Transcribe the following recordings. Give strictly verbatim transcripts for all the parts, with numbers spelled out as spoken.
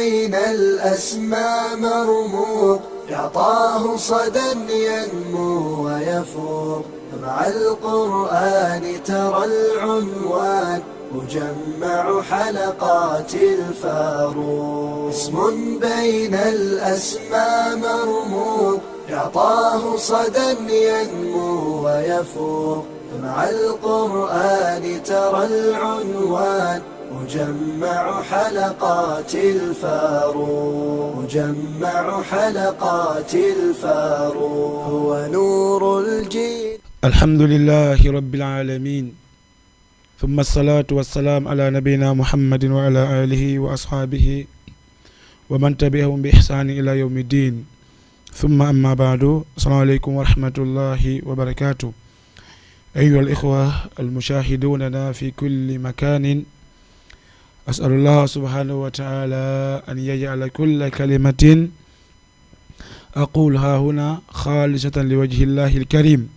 بين الأسماء مرموق، يعطاه صدى ينمو ويفوق. مع القرآن ترى العنوان مجمع حلقات الفاروق. اسم بين الأسماء مرموق، يعطاه صدى ينمو ويفوق. مع القرآن ترى العنوان مجمع حلقات الفاروق، مجمع حلقات الفاروق، هو نور الجيل. الحمد لله رب العالمين، ثم الصلاة والسلام على نبينا محمد وعلى آله وأصحابه ومن تبعهم بإحسان إلى يوم الدين. ثم أما بعد، السلام عليكم ورحمة الله وبركاته. أيها الإخوة المشاهدوننا في كل مكان، أسأل الله سبحانه وتعالى أن يجعل كل كلمة أقول ها هنا خالصة لوجه الله الكريم،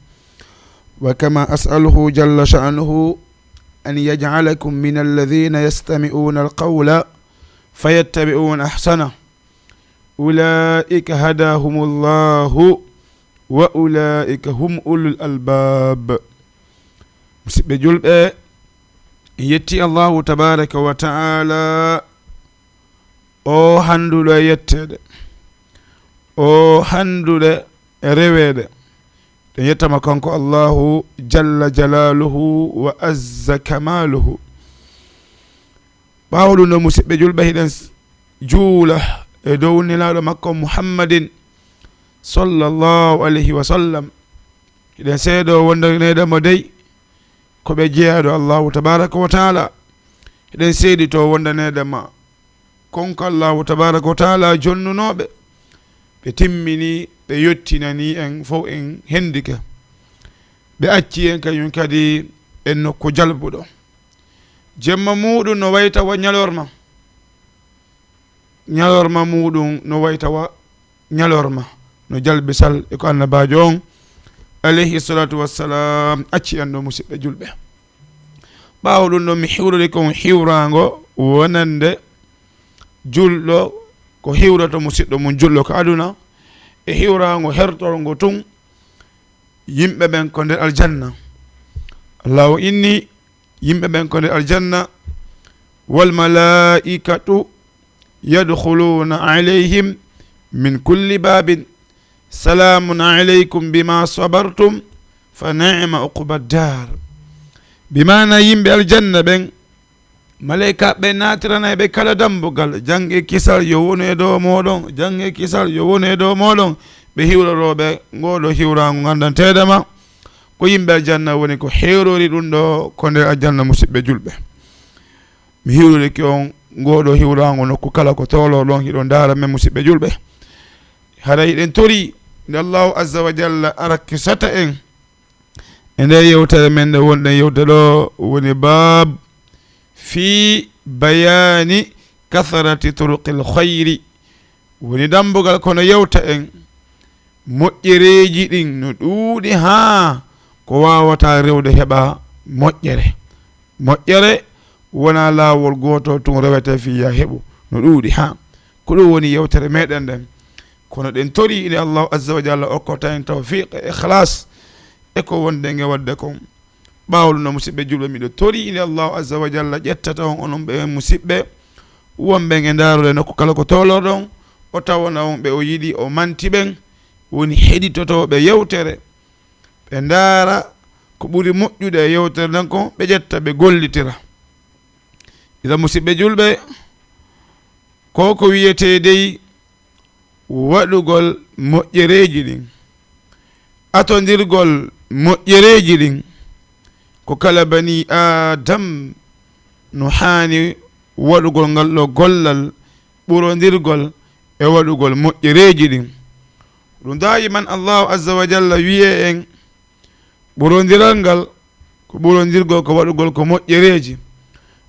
وكما أسأله جل شأنه أن يجعلكم من الذين يستمعون القول فيتبعون أحسنه، أولئك هداهم الله وأولئك هم أولو الألباب. Musidɓe julɓe, yetti Allahu tabaraka wa ta'ala, o handuɗo e yetteede, o handuɗo e reweede. Ɗen yettama kanko Allahu jalla jalaluhu wa azza kamaluhu. Ɓaawo ɗum ɗo, musidɓe julɓe, hiɗen s-, juula e dow nelaaɗo makko Muhammadin sallallahu alayhi wa sallam. Hiɗen seedo wondaneede mo dey ko ɓe jeyaɗo Allahu tabaraka wa taala. Hiɗen seedito wondaneede ma konko Allahu tabaraka wa taala jonnunooɓe. Ɓe timmini, ɓe yottinani en fof, en hendike. Ɓe acci en kañum kadi e nokku jalbuɗo. Jemma muɗum no wayta wa ñalorma. Ñalorma muɗum no wayta wa ñalorma. No jalbi sal e ko annabaajo on, alayhi salatu wassalam, acci en ɗo, musidɓe julɓe. Ɓaawo ɗum ɗo, mi hiwrori kon hiwraango wonande julɗo, ko hiwrata musidɗo mum julɗo ka aduna, e hiwraango hertorngo tun yimɓe ɓen ko nder aljanna. Allahu inni yimɓe ɓen ko nder aljanna, wal malaikatu yadkhuluna alayhim min kulli babin, salamun alaykum bima sabartum, fa ni'ma uqba dar. Bi maana yimɓe aljanna ɓen, maleyka ɓe naatiranay ɓe kala dambugal, jannge kisal yo wonu e dow mooɗon, jannge kisal yo wonu e dow mooɗon. Ɓe hiwrorooɓe ngoo ɗoo hiwraango nganndanteede ma, ko yimɓe aljanna woni ko heerori ɗum ɗoo ko nder aljanna, musidɓe julɓe. Mi hiwrorike on ngoo ɗoo hiwraango nokku kala ko toolorɗon, hiɗon ndaara men, musidɓe julɓe. Hara hiɗen tori nde Allahu azza wa jalla arakkisata en e nder yewtere men nde wonɗen yewte ɗoo, woni baab fii bayaani kathrati turuqil khayri, woni dambugal kono yewta en moƴƴereeji ɗin no ɗuuɗi haa ko waawata rewde heɓa moƴƴere. Moƴƴere wonaa laawol gootol tun rewete fii yaa heɓu, no ɗuuɗi haa. Ko ɗum woni yewtere meɗen nden. Kono ɗen tori nde Allahu azza wa jalla okkata en tawfiq e ikhlas e ko wonɗen e waɗde kon. Ɓaawo ɗum ɗo, musidɓe julɓe, miɗo tori nde Allahu azza wa jalla ƴettata on, onon ɓe musidɓe wonɓe e ndaarude nokku kala ko toolorɗon, o tawana on ɓe o yiɗi, o manti ɓen, woni heɗitotooɓe yewtere, ɓe ndaara ko ɓuri moƴƴude e yewtere nden kon, ɓe ƴetta, ɓe gollitira. Idan, musidɓe julɓe, ko ko wiyetee dey waɗugol moƴƴereeji ɗin, atondirgol moƴƴereeji ɗin, ko kala bani Aadam no haani waɗugol ngal ɗoo gollal ɓurondirgol e waɗugol moƴƴereeji ɗin. Ɗum daayiman Allahu azza wa jalla wiyee en, ɓurondiral ngal ko ɓurondirgol ko waɗugol ko moƴƴereeji.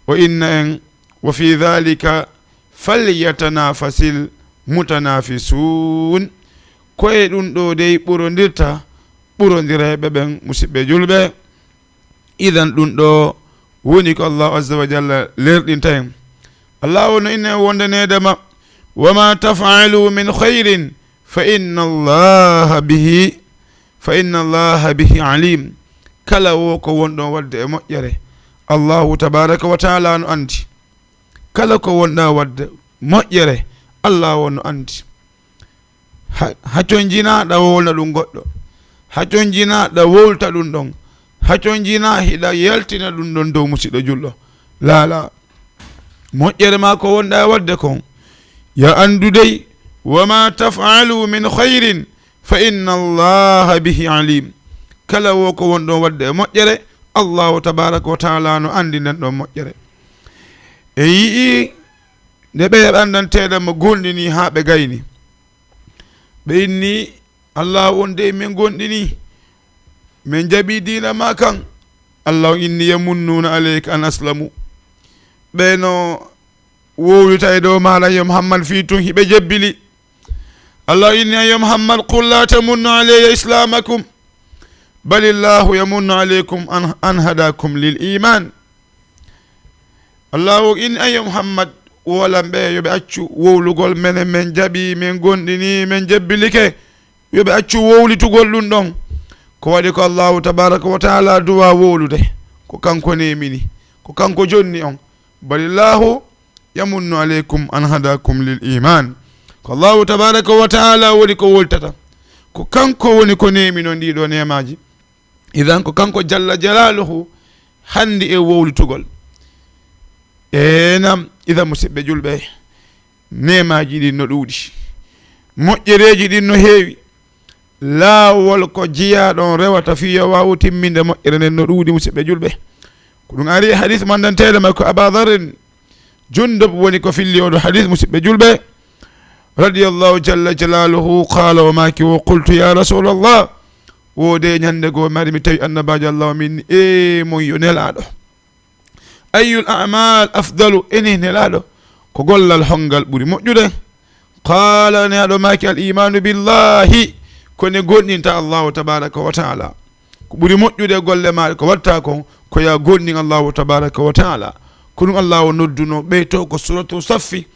O inna en, "Wa fi dhalika falyatanafasil mutanafisuun." Ko e ɗum ɗoo dey ɓurondirta ɓurondireeɓe ɓen, musidɓe julɓe. Idan, ɗum ɗoo woni ko Allahu azza wa jalla lerɗinta en. Allahu no inna en wondaneede ma وما تفعلوا من خير فإن الله به فإن الله به عليم. Kala wo ko wonɗon waɗde e moƴƴere, Allahu tabaraka wa taala no anndi. Kala ko wonɗa waɗde moƴƴere, Allah o no anndi. Ha- haconjina ɗa wowlna ɗum goɗɗo. Haconjina ɗa wowlta ɗum ɗon. Haconjina hiɗa yaltina ɗum ɗon dow musiɗɗo julɗo. Laala. Moƴƴere ma ko wonɗa e waɗde kon, ya anndu dey, وما تفعلوا من خير فإن الله به عليم. Kala wo ko wonɗon waɗde e moƴƴere, Allahu tabaraka wa taala no anndi nden ɗon moƴƴere. En yi'i nde ɓe anndanteeɗa mo gonɗini haa ɓe gayni. Ɓe inni, Allah on dey min gonɗini, min jaɓi diina ma kan. Allah on inni, يمنون عليك أن أسلموا. Ɓe no wowlita e dow maaɗa yo Muhammad fii tun hiɓe jebbili. Allah inni, yo Muhammad, قل لا تمنوا علي إسلامكم بل الله يمن عليكم أن أن هداكم للإيمان. Allahu inni, ayo Muhammad, wolan ɓe yo ɓe accu wowlugol menen, men jaɓi, men gonɗini, men jebbilike. Yo ɓe accu wowlitugol ɗum ɗon. Ko waɗi ko Allahu tabaraka wa taala duwa wowlude. Ko kanko nemini. Ko kanko jonni on. بل الله يمن عليكم أن هداكم للإيمان. Ko Allahu tabaraka wa taala woni ko wowlitata. Ko kanko woni ko nemino ndi ɗo nemaji. Idan ko kanko jalla jalaluhu handi e wowlitugol. Enam, idan musiɓɓe julɓe, nemaji ɗin no ɗuuɗi. Moƴƴereji ɗin no heewi. Laawol ko jiyaaɗo on rewata fii yo waawu timminde moƴƴere nden no ɗuuɗi, musiɓɓe julɓe. Ko ɗum ari e hadis mo anndanteeɗo men ko Aba Dharrin Jundub woni ko filli oɗo hadis, musiɓɓe julɓe. Radiyallahu jalla jalaluhu, qaala, o maaki wo, qultu ya rasulallah, wo de ñande goo mari mi tawi annabaajo Allah o min, e mon yo nelaaɗo. Ayyul a'mal afdalu, ene nelaaɗo, ko gollal hongal ɓuri moƴƴude? Qaala, nelaaɗo maaki, al imanu billahi, ko ne gonɗinta Allahu tabaraka wa taala. Ko ɓuri moƴƴude e golle maaɗe ko watta kon, ko ya gonɗin Allahu tabaraka wa taala. Ko ɗum Allahu nodduno ɓeyto ko suratu Saffi.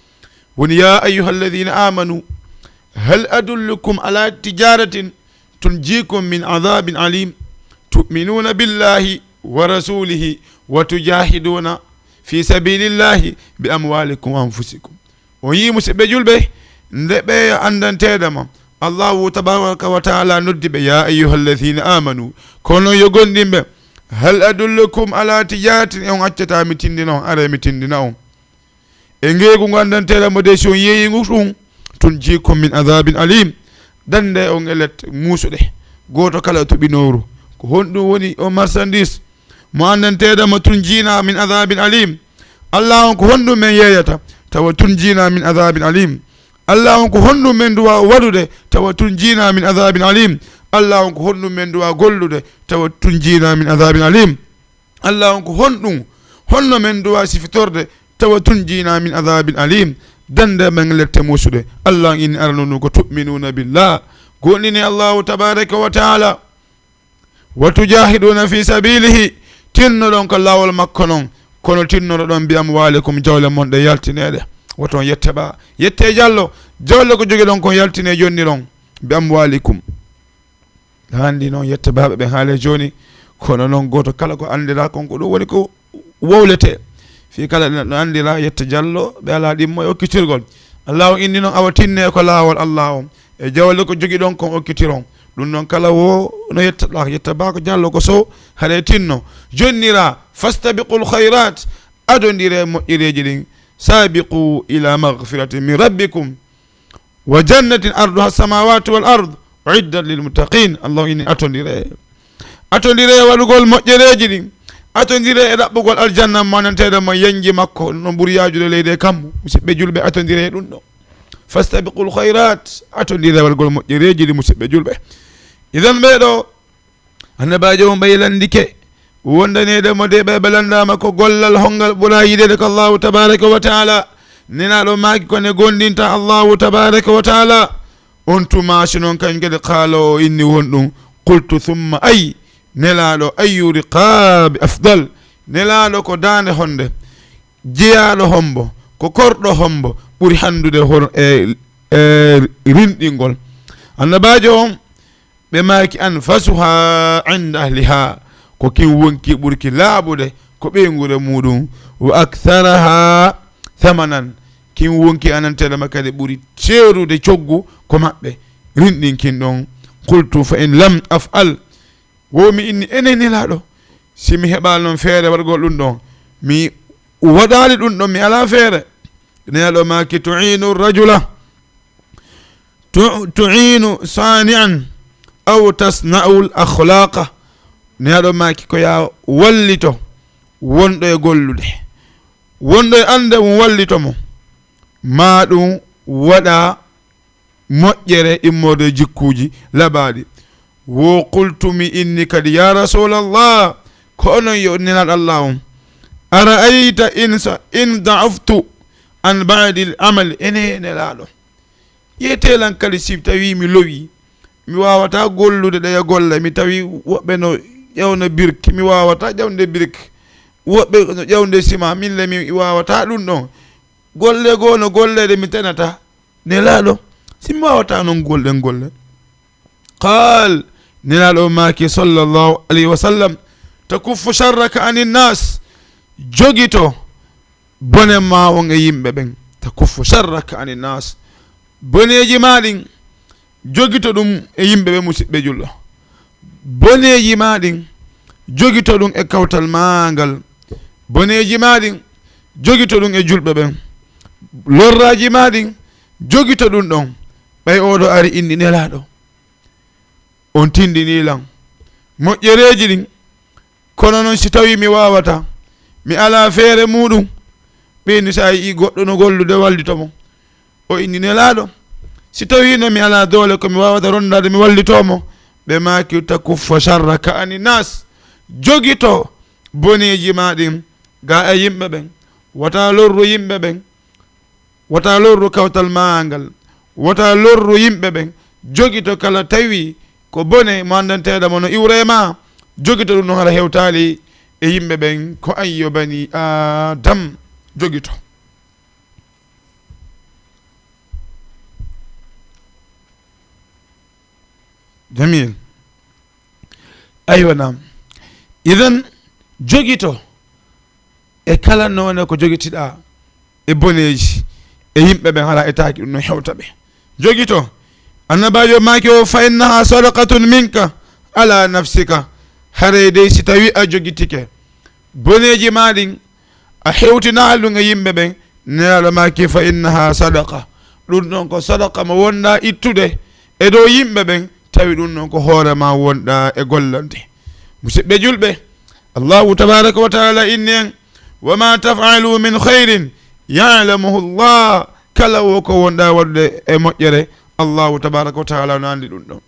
Woni, ya ayyuha alladhina amanu, hal adullukum ala tijaratin تنجيكم من عذاب أليم تؤمنون بالله ورسوله وتجاهدون في سبيل الله بأموالكم وأنفسكم. O yii, musiɓɓe julɓe, nde ɓe anndanteeɗo ma, Allahu tabaraka wa taala noddi ɓe, ya ayyuha alladhina amanu, kono yo gonɗinɓe, hal adullukum ala tijaratin, e on accata mi tindina on, are mi tindina on. E ngeegu ngu anndanteeɗo mo de, si on yeeyi ngu ɗum, tunjiikum min adabin alim, dande on e lette muusuɗe, gooto kala tuɓinooru. Ko honɗum woni o marchandise mo anndanteeɗo mo tunjiina min adabin alim? Allah on ko honɗum men yeeyata tawa tunjiina min adabin alim? Allah on ko honɗum men duwa waɗude tawa tunjiina min adabin alim? Allah on ko honɗum men duwa gollude tawa tunjiina min adabin alim? Allah on ko honɗum, honno men duwa sifitorde tawa tunjiina min adabin alim, dande men lette muusuɗe? Allah on inni arano ɗum ko tu'minuna billah, gonɗini Allahu tabaraka wa taala, wa tujahiduna fi sabilihi, tinnoɗon ko laawol makko non, kono tinnoɗon bi amwalikum, jawle mon ɗe yaltineɗe. Woton yette ɓa, yette jallo, jawle ko jogiɗon kon yaltine jonniron bi amwalikum. Handi noon yetta baaɓe ɓen haale jooni, kono noon gooto kala ko anndira kon ko ɗum woni ko wowlete. Fii kala neɗɗo anndira yetta jallo ɓe alaa ɗimmo e okkitirgol. Allah on inni noon awa tinne ko laawol Allah on. E jawle ko jogiɗon kon okkitiron. Ɗum noon kala wo no yetta ɗa, yetta baa ko jallo ko so haɗe tinno. Jonnira, fastabiqul khayrat, adondire moƴƴereeji ɗin. Sabiqu ila maghfiratin min rabbikum. Wa jannatin arduha samawati wal ard uiddat lil muttaqin. Allah ini atondire. Atondire e waɗugol moƴƴereeji ɗin. Atondire e ɗaɓɓugol aljanna mananteeɗo mo yanji makko no ɓuri yaajude leydi e kammu. Musiɓɓe julɓe, atondire e ɗum ɗo. Fastabiqul khayrat. Atondire e waɗugol moƴƴereeji ɗin, musiɓɓe julɓe. Idan ɓeeɗo Annabaajo on ɓay landike wondaneede mo de ɓe, ɓe landaama ko gollal hongal ɓura yiɗeede ko Allahu tabaraka wa taala. Nelaaɗo maaki ko ne gondinta Allahu tabaraka wa taala. On tuma si non kañum kadi qaala o inni won ɗum. Qultu thumma ay, Nelaaɗo, ayyu riqaabi afdal? Nelaaɗo ko daande honde? Jeyaaɗo hombo? Ko korɗo hombo? ɓuri hanndude hor-, e, e rinɗingol. Annabaajo on, ɓe maaki, "Anfasuha inda ahliha," ko kin wonki ɓurki laaɓude ko ɓeynguure muɗum, "wa aktharaha thamanan," kin wonki ananteɗama kadi ɓuri seerude coggu ko maɓɓe, rinɗin kin ɗon. "Qultu fa in lam af'al," wo mi inni, "Enen Nelaaɗo, si mi heɓaali non feere waɗugol ɗum ɗon, mi waɗaali ɗum ɗon, mi alaa feere?" Nelaaɗo maaki, "Tu'inu rajula, tu-, tu'inu sani'an aw tasna'ul akhlaqa." Nelaaɗo maaki, "Ko yaa wallito wonɗo e gollude, wonɗo e annde mum wallito mo, maa ɗum waɗa moƴƴere immorde jikkuuji laɓaaɗi." Wo qultu mi inni kadi, "Ya Rasulallah, ko onon yo Nelaaɗo Allah on, ara'ayta in sa-, in da'aftu an ba'dil amali," ene Nelaaɗo, ƴeetee lan kadi si tawi mi lowi, mi waawata gollude ɗeya golle, mi tawi woɓɓe no ƴawna birki, mi waawata ƴawde birki, woɓɓe no ƴawde sima, min le mi waawata ɗum ɗon. Golle goo no golleede mi tenata. Nelaaɗo, si mi waawata non golɗen golle. Qaal, Nelaaɗo o maaki, sallallahu alayhi wa sallam, "Takuffu sharraka anin nas," jogito bone maa on e yimɓe ɓen. "Takuffu sharraka anin nas," boneeji maa ɗin, jogito ɗum e yimɓe ɓe, musiɓɓe julɗo. Boneeji maa ɗin, jogito ɗum e kawtal maa ngal. Boneeji maa ɗin, jogito ɗum e julɓe ɓen. Lorraaji maa ɗin, jogito ɗum ɗon. Ɓay oɗo ari inni, "Nelaaɗo, on tindini lan moƴƴereeji ɗin, kono non si tawii mi waawataa, mi alaa feere muuɗum." Ɓe inni, "Si a yi'ii goɗɗo no gollude, wallito mo." O inni, "Nelaaɗo, si tawii no mi alaa doole ko mi waawata rondaade, mi wallitoo mo?" Ɓe maaki, "Takuffa sharraka ani nas," jogito boneeji maa ɗin ga e yimɓe ɓen. Wata lorru yimɓe ɓen, wata lorru kawtal maa ngal, wata lorru yimɓe ɓen. Jogito kala tawi ko bone mo anndanteeɗa mo no iwra e maa, jogito ɗum no hara hewtaali e yimɓe ɓen, ko an yo bani Aadam, jogito. Jamil. Aywa, naam. Idan, jogito e kala noone ko jogitiɗaa e boneeji e yimɓe ɓen, hara etaaki ɗum no hewta ɓe. Jogito. Annabaajo maaki o, "Fa innaha sadaqatun minka ala nafsika." Haray dey si tawi a jogitike boneeji maa ɗin, a hewtinaali ɗum e yimɓe ɓen, Nelaaɗo maaki, "Fa innaha sadaqa." Ɗum ɗon ko sadaqa mo wonɗaa ittude e dow yimɓe ɓen, tawi ɗum ɗon ko hoore maa wonɗaa e gollande. Musiɓɓe julɓe, Allahu tabaraka wa taala inni en, "Wa ma taf'alu min khayrin ya'lamuhu Allah." Kala wo ko wonɗaa waɗude e moƴƴere, Allahu tabaraka wa taala no anndi ɗum ɗon.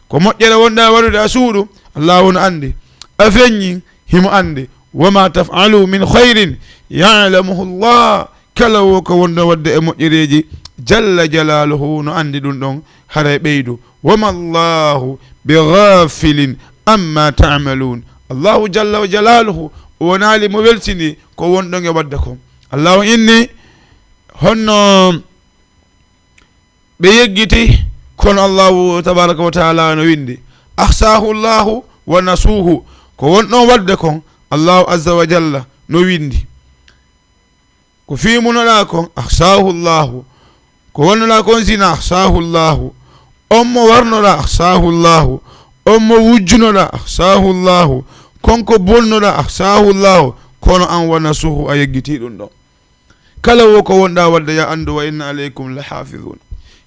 Ko moƴƴere wonɗaa waɗude a suuɗu, Allahu no anndi. A feññi, himo anndi. "Wa ma taf'alu min khayrin ya'lamuhu Allah." Kala wo ko wonɗaa waɗude e moƴƴereeji, jalla jalaaluhu no anndi ɗum ɗon, haray ɓeydu. "Wa ma Allahu bi ghafilin amma ta'malun." Allahu jalla wa jalaaluhu, o wonaali mo welsinii ko wonɗon e waɗde kon. Allahu inni, honno ɓe yeggiti, kono Allahu tabaraka wa taala no winndi, "Ahsahu Allahu wa nasuhu." Ko wonɗon waɗde kon, Allahu azza wa jalla no winndi. Ko fiimunoɗaa kon, ahsahu Allahu. Ko wonnoɗaa kon zina, ahsahu Allahu. On mo warnoɗaa, ahsahu Allahu. On mo wujjunoɗaa, ahsahu Allahu. Kon ko bonnoɗaa, ahsahu Allahu. Kono an wa nasuhu, a yeggitii ɗum ɗon. Kala wo ko wonɗaa waɗde, ya anndu, "Wa inna alaykum la hafidun,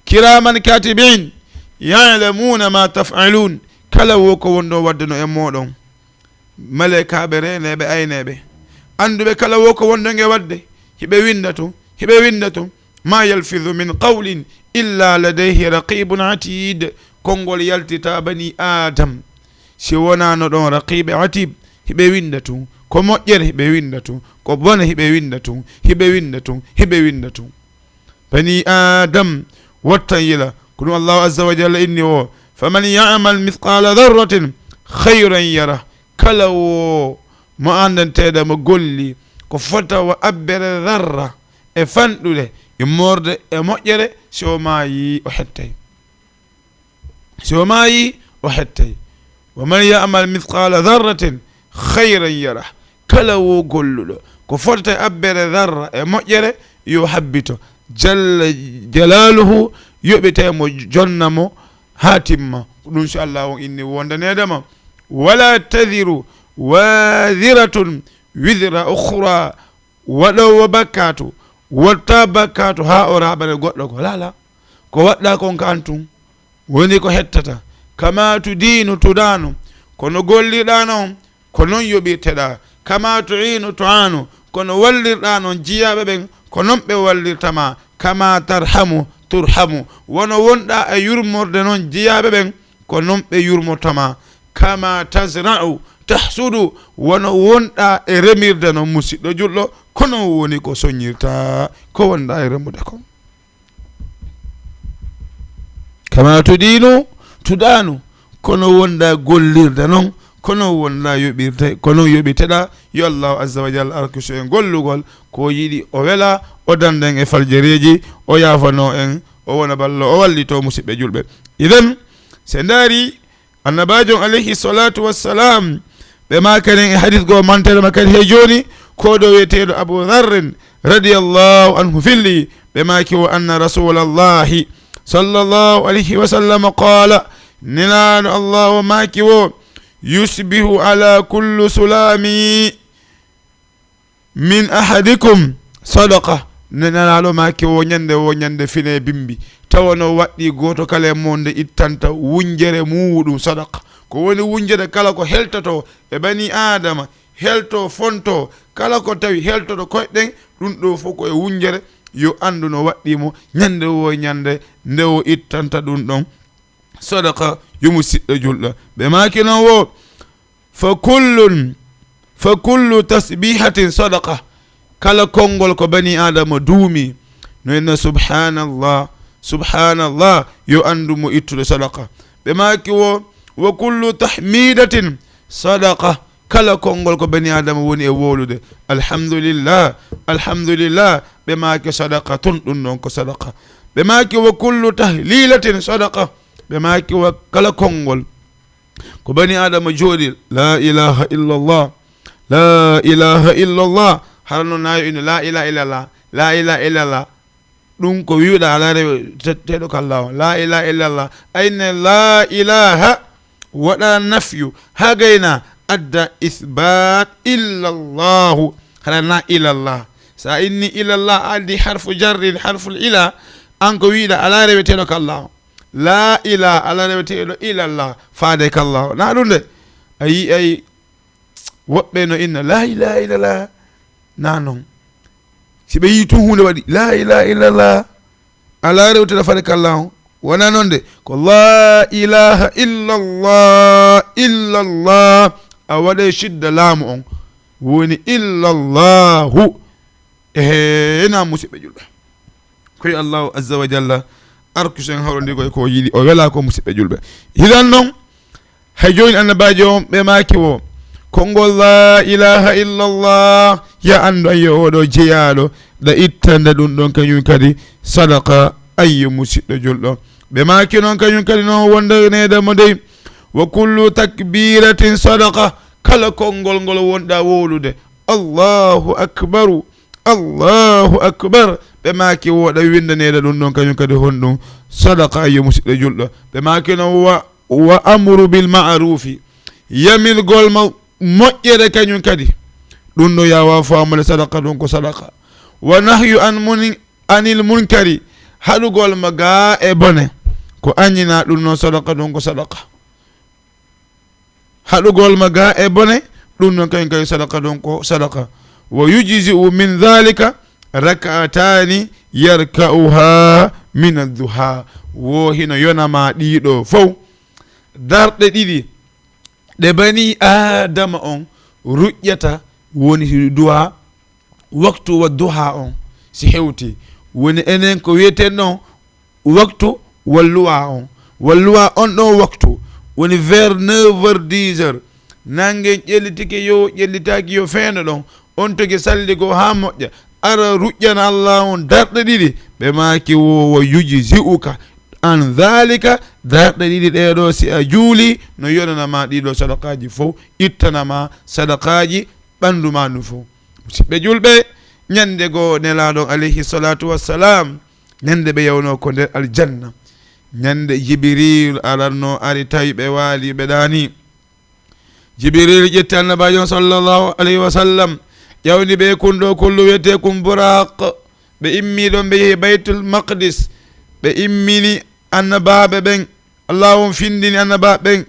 kiraman katibin, ya'lamuna ma taf'alun." Kala wo ko wonɗon waɗde no e mooɗon, maleykaaɓe reeneeɓe, ayneeɓe, annduɓe kala wo ko wonɗon e waɗde, hiɓe winnda tun, hiɓe winnda tun. "Ma yalfidu min qawlin illa ladayhi raqibun atid." Konngol yaltitaa bani Aadam si wonaa no ɗon raqiiɓe atib, hiɓe winnda tun. Ko moƴƴere hiɓe winnda tun, ko bone hiɓe winnda tun, hiɓe winnda tun, hiɓe winnda tun. Bani Aadam, wottan yila. Ko ɗum Allahu azza wa jalla inni o, "Faman ya'mal mithqala dharratin khayran yara." Kala wo mo anndanteeɗo mo golli ko fota wa abbere dharra e fanɗude, immorde e moƴƴere, si o maayi o hettay. Si o maayi o hettay. Wa man ya'mal mithqala dharratin khayran yarah. Kala wo golluɗo ko fotata e abbere dharra e moƴƴere, yo habbito. Jalla jalaluhu yoɓitay mo, jonna mo haa timma. Ko ɗum si Allah on inni wondaneede ma. Wala taziru waziratun wizra ukhra. Waɗoowo bakkaatu wottaa bakkaatu haa o raaɓana goɗɗo ko lala. Ko waɗɗaa kon ko an tun woni ko hettata. Kama tudinu tudanu. Kono gollirɗaa non, ko non yoɓirteɗaa. Kama tu'inu tu'anu. Kono wallirɗaa non jiyaaɓe ɓen, ko non ɓe wallirta ma. Kama tarhamu turhamu. Wono wonɗaa e yurmorde non jiyaaɓe ɓen, ko non ɓe yurmorta ma. Kama tazra'u tahsudu. Wono wonɗaa e remirde non, musiɗɗo julɗo, ko non woni ko soñirta ko wonɗaa e remude kon. Kama tudinu tudanu. Kono wonɗaa gollirde non, kono wonɗaa yoɓirte, kono yoɓiteɗaa. Yo Allahu azza wa jalla arkisu en gollugol ko yiɗi, o wela, o danda en e faljereeji, o yaafano en, o wona ballo, o wallito musiɓɓe julɓe. Idan, se ndaari Annabaajo on alayhi salatu wassalam, ɓe maakanen e hadis goo mantere ma kadi he jooni, ko ɗo wiyeteeɗo Abu Dharrin radiyallahu anhu filli, ɓe maaki wo, anna rasulallahi sallallahu alayhi wa sallam qala, Nelaaɗo Allah o maaki wo, yusbihu ala kullu sulami min ahadikum sadaqa. Nelaaɗo maaki wo, ñande wo ñande fine bimbi, tawa no waɗɗi gooto kala e mon nde ittanta wunjere muuɗum sadaqa. Ko woni wunjere? Kala ko heltoto e bani Aadama, helto fonto, kala ko tawi heltoto koyɗen, ɗum ɗo fof ko e wunjere. Yo anndu no waɗɗi mo ñande wo ñande nde o ittanta ɗum ɗon sadaqa, yo musiɗɗo julɗo. Ɓe maaki non wo, fa kullun, fa kullu tasbihatin sadaqa. Kala konngol ko bani Aadama duumi, no inna subhanallah, subhanallah, yo anndu mo ittude sadaqa. Ɓe maaki wo, wa kullu tahmidatin sadaqa. Kala konngol ko bani Aadama woni e wowlude, alhamdulillah, alhamdulillah, ɓe maaki sadaqa tun, ɗum ɗon ko sadaqa. Ɓe maaki wa kullu tahlilatin sadaqa. Ɓe maaki wa kala konngol ko bani Aadama jooɗi, la ilaha illallah, la ilaha illallah, hara no naayo ino la ilaha illallah, la ilaha illallah. Ɗum ko wi'uɗa ala rewe te-, teɗo kalla on. La ilaha illallah. Ayne la ilaha waɗa nafyu. Ha gayna adda isbat illallahu. Hara na ilallah. Sa inni ilallah addi harfu jarrin, harful ila. An ko wi'uɗa ala rewe teɗo kalla on. La ilaha ala rewe teɗo ilallah. Faade kalla on. Na ɗum de. A yi ay woɓɓe no inna la ilaha illallah. Na non. Si ɓe yi tun hunde waɗi la ilaha illallah, ala rewtata fare kalla on. Wona non de, ko la ilaha illallah, illallah. A waɗe shidda laamu on. Woni illallahu. Ehe, na musiɓɓe julɓe. Koy Allahu azza wa jalla arkusen hawrondirgol ko yiɗi, o wela ko musiɓɓe julɓe. Hiɗan non, hay jooni annabaajo on ɓe maaki wo, konngol la ilaha illallah, ya anndu ayyo oɗo jeyaaɗo, ɗa ittande ɗum ɗon kañum kadi sadaqa ayyo musiɗɗo julɗo. Ɓe maaki noon kañum kadi noon wondaneede mo dey, wa kullu takbiratin sadaqa, kala konngol ngol wonɗa wowlude, Allahu akbaru, Allahu akbar. Ɓe maaki woɗa windaneede ɗum ɗon kañum kadi honɗum sadaqa ayyo musiɗɗo julɗo. Ɓe maaki noon wa, wa amru bil ma'rufi, yamirgol ma moƴƴere kañum kadi. Ɗum ɗo yawa famude sadaqa ɗum ko sadaqa. Wa nahyu an mun, anil munkari, haɗugol ma ga e bone. Ko añina ɗum noon sadaqa ɗum ko sadaqa. Haɗugol ma ga e bone, ɗum noon kañum kadi sadaqa ɗum ko sadaqa. Wa yujzi'u min dhalika rak'atani yarka'uha min adduha. Wo hino yonama ɗiɗo fow. Darɗe ɗiɗi ɗe bani Aadama on ruƴƴata woni duha waktu wa duha on si hewti. Woni enen ko wiyeten ɗon waktu wa luwa on. Wa luwa on ɗon waktu woni vers neuf heures, dix heures. Nange ƴellitike yo ƴellitaaki yo feeno ɗon. On togi salligo haa moƴƴa. ara ruƴƴana Allah on darɗe ɗiɗi, ɓe maaki wo, wo yujzi'uka an dhalika, darɗe ɗiɗi ɗee ɗoo, si a juuli, no yonana ma ɗii ɗoo sadaqaaji fow, ittana ma sadaqaaji ɓanndu ma ndun fow. Musidɓe julɓe, ñannde goo Nelaaɗo on alayhi salatu wassalam, ñannde ɓe yawnoo ko nder aljanna, ñannde Jibril aranno ari tawi ɓe waali ɓe ɗaani. Jibril ƴetti Annabaajo on sallallahu alayhi wa sallam, ƴawni ɓe kun ɗoo kullu wiyetee kun Buraq. Ɓe immii ɗon, ɓe yehi Baytul Maqdis. Ɓe immini annabaaɓe ɓen. Allahu on findini annabaaɓe ɓen.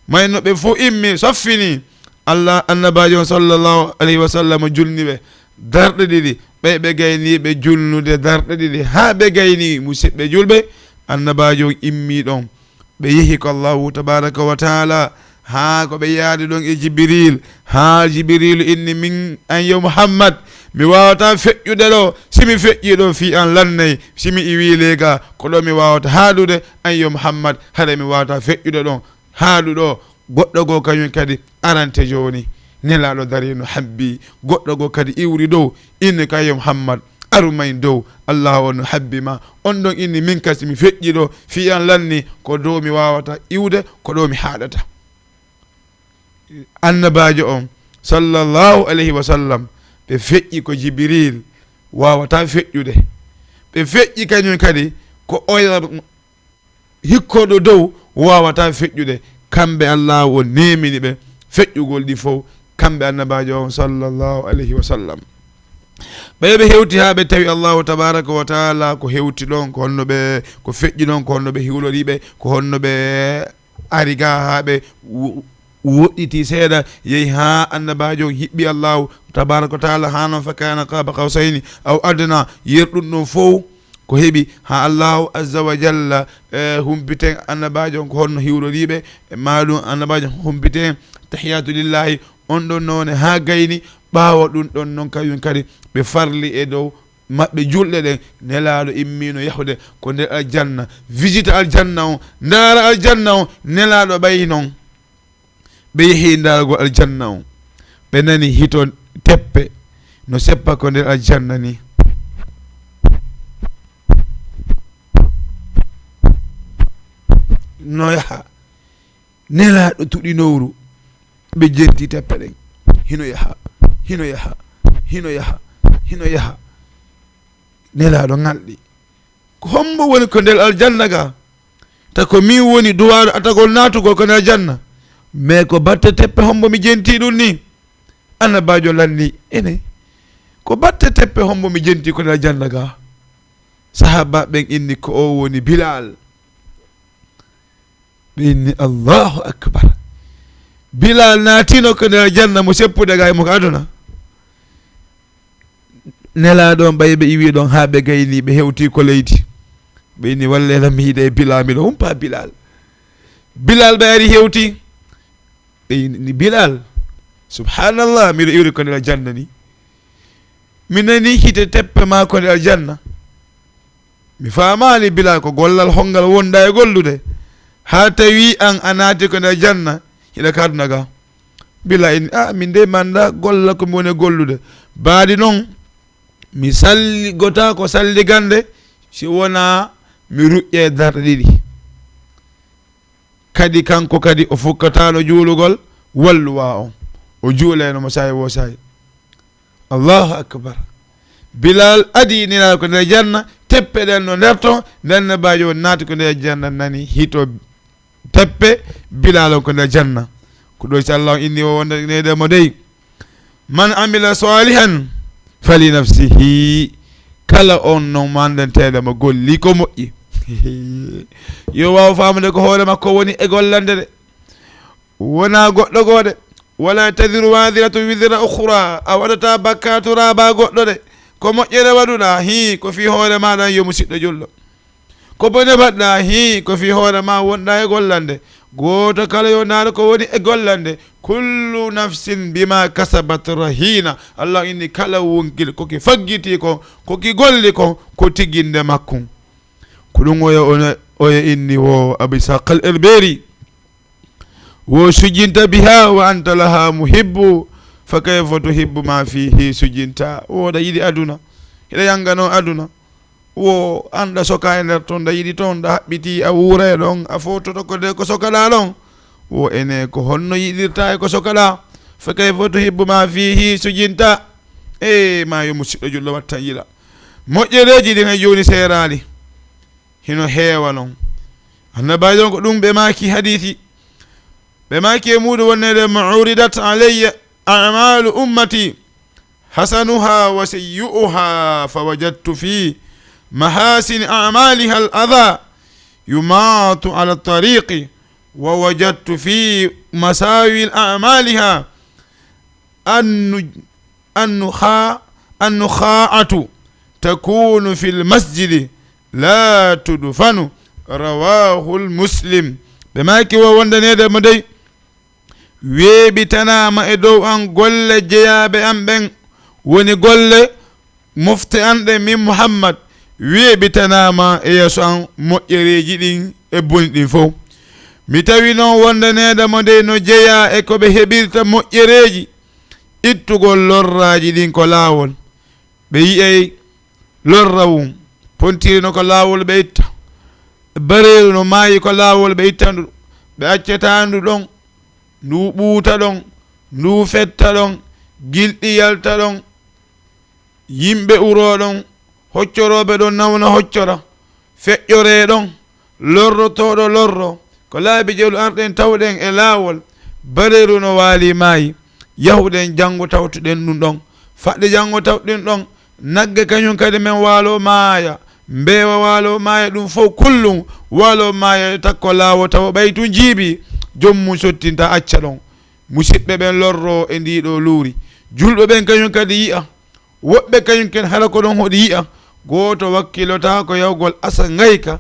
Mayno ɓe fow immii, soffinii. Allah, Annabaajo on sallallahu alayhi wa sallam julni ɓe darɗe ɗiɗi. Ɓay ɓe gaynii ɓe julnude darɗe ɗiɗi. Haa ɓe gaynii, musidɓe julɓe, Annabaajo on immii ɗon. Ɓe yehi ko Allahu tabaraka wa taala, haa ko ɓe yaadi ɗon e Jibril, haa Jibril inni, min, an yo Muhammad, mi waawataa feƴƴude ɗoo, si mi feƴƴii ɗon fii an lannay, si mi iwii lee gaa, ko ɗoo mi waawata haaɗude, an yo Muhammad, haray mi waawataa feƴƴude ɗon, haaɗu ɗoo, goɗɗo goo kañun kadi arante jooni. Nelaaɗo darii no habbii, goɗɗo goo kadi iwri dow, inni, ka yo Muhammad, aru may dow, Allahu on no habbi ma. On ɗon inni, min kasi mi feƴƴi ɗoo, fii an lanni, ko dow mi waawata iwde, ko ɗoo mi haaɗata. Annabaajo on, sallallahu alayhi wa sallam, ɓe feƴƴi ko Jibril waawata feƴƴude. Ɓe feƴƴi kañun kadi ko oya hikkooɗo dow waawataa feƴƴude. Kamɓe Allaahu on neemini ɓe feƴƴugol ɗi fow, kamɓe Annabaajo on sallallahu alayhi wa sallam. Ɓay ɓe hewti haa ɓe tawi Allaahu tabaaraka wa taala ko hewti ɗon, ko honno ɓe, ko feƴƴi ɗon, ko honno ɓe hiwlori ɓe, ko honno ɓe ari gaa haa ɓe wo-, woɗɗiti seeɗa, yehi haa Annabaajo on hiɓɓi Allaahu tabaaraka wa taala, haa non fa kaana qaaba qawsayni aw adnaa, yer ɗum ɗon fow. Ko heɓi haa Allaahu azza wa jalla, e, humpiten Annabaajo on ko honno hiwloriiɓe, e, maa ɗum Annabaajo on humpiten tahiyaatu lillaahi, on ɗon noone haa gayni. Ɓaawo ɗum ɗon non kañum kadi ɓe farli e dow maɓɓe julɗe ɗen. Nelaaɗo immiino yahude ko nder aljanna, visite aljanna on, ndaara aljanna on, Nelaaɗo ɓayi non. Ɓe yehi ndaarugol aljanna on. Ɓe nani hito teppe no seppa ko nder aljanna ni. No yaha. Nelaaɗo tuɗi nowru. Ɓe jenti teppe ɗen. Hino yaha. Hino yaha. Hino yaha. Hino yaha. Nelaaɗo ŋalɗi. Ko hombo woni ko nder aljanna ga? Ta ko min woni duwaaɗo atagol naatugol ko nder aljanna. Mais ko batte teppe hombo mi jenti ɗum ni? Annabaajo lanni, ene. Ko batte teppe hombo mi jenti ko nder aljanna ga? Sahaaba ɓen inni, ko o woni Bilal. Ɓe inni, Allahu akbar. Bilal naatino ko nder aljanna mo seppude ga e mo ko aduna. Nelaaɗo on ɓay ɓe iwi ɗon haa ɓe gayni, ɓe hewti ko leydi. Ɓe inni, "Walle lan mi yiida e Bilal, miɗo humpa Bilal." Bilal ɓe ari hewti. Ɓe inni, "Bilal, subhanallah, miɗo iwri ko nder aljanna ni. Mi nani hite teppe ma ko nder aljanna. Mi faamaali Bilal ko gollal hongal wonɗa e gollude. Haa tawi an a naati ko nder aljanna, hiɗa ka aduna ga." Bilal inni, "A, min de mi annda gollal ko mi woni e gollude. Baadi non, mi salli gota ko salligande, si wona mi ruƴƴe darɗe ɗiɗi." Kadi kanko kadi o fukkataano juulugol walluwa on. O juulayno mo saa'i wo saa'i. Allahu akbar. Bilal adi Nelaaɗo ko nder janna, teppe ɗen no nder ton, nden Annabaajo on naati ko nder janna, nani hito teppe Bilal on ko nder janna. Ko ɗo si Allah on inni o wonda nede mo dey. "Man amila salihan fali nafsihi." Kala on non mandanteeɗo mo golli ko moƴƴi. Yo waaw faamude ko hoore makko woni e gollande de. Wonaa goɗɗo goo de. "Wala taziru waziratun wizra ukhra." A waɗataa bakkaatu raaba goɗɗo de. Ko moƴƴere waɗuɗaa, hii, ko fii hoore maaɗa yo musiɗɗo julɗo. Ko bone mbaɗɗaa, hii, ko fii hoore maa wonɗaa e gollande. Gooto kala yo ndaar ko woni e gollande. "Kullu nafsin bima kasabat rahina." Allah inni kala wonkil ko ki faggiti kon, ko ki golli kon, ko tiginde makkun. Ko ɗum oya, oya inni wo Abu Ishaq al-Irberi. Wo sujinta biha wa anta laha muhibbu, fa kayfa tuhibbu ma fihi sujinta. Woɗa yiɗi aduna. Hiɗa yanga noon aduna. Wo anɗa soka e nder toon, ɗa yiɗi toon, ɗa haɓɓiti, a wuura e ɗoon, a foototo ko de ko sokaɗaa ɗoon. Wo ene ko honno yiɗirta e ko sokaɗaa. Fa kayfa tuhibbu ma fihi sujinta. E ma yo musiɗɗo julɗo wattan yila. Moƴƴereeji ɗin hay jooni seeraali. Hino heewa noon. Annabaajo on ko ɗum ɓe maaki hadiisi. Ɓe maaki e muuɗum wonneede mo uridat alayya a'malu ummati hasanuha wa sayyi'uha fa wajadtu fi mahasini a'maliha al adha yumatu ala tariqi wa wajadtu fi masawi a'maliha annu annukha annukha'atu takunu fil masjidi la tudfanu. Rawahul Muslim. Ɓe maaki wo wondaneede mo dey weeɓitanaama e dow an golle jeyaaɓe an ɓen, woni golle mofte an ɗen min Muhammad, weeɓitanaama e yeeso an moƴƴereeji ɗin e boni ɗin fow. Mi tawi noon wondaneede mo dey no jeyaa e ko ɓe heɓirta moƴƴereeji ittugol lorraaji ɗin ko laawol. Ɓe yi'ay lorrawun pontiri no ko laawol ɓe itta. Bareeru no maayi ko laawol ɓe ittandu. Ɓe accataa ndu ɗon, ndu ɓuuta ɗon, ndu fetta ɗon, gilɗi yalta ɗon, yimɓe uroo ɗon, hoccorooɓe ɗon nawna hoccora, feƴƴoree ɗon, lorrotooɗo lorro. Ko laabi jelu arɗen tawɗen e laawol, bareeru no waali maayi, yahuɗen janngo tawtuɗen ɗum ɗon. Faɗde janngo tawtuɗen ɗon, nagge kañum kadi men waalo maaya, mbeewa waalo maaya, ɗum fof kullum waalo maaya takko laawo tawa ɓay tun jiibi, joom mum sottinta acca ɗon. Musiɓɓe ɓen lorro e ndii ɗoo luuri. Julɓe ɓen kañum kadi yi'a. Woɓɓe kañum ken hara ko ɗon hoɗi yi'a. Gooto wakkilotaako yahugol asa ngayka,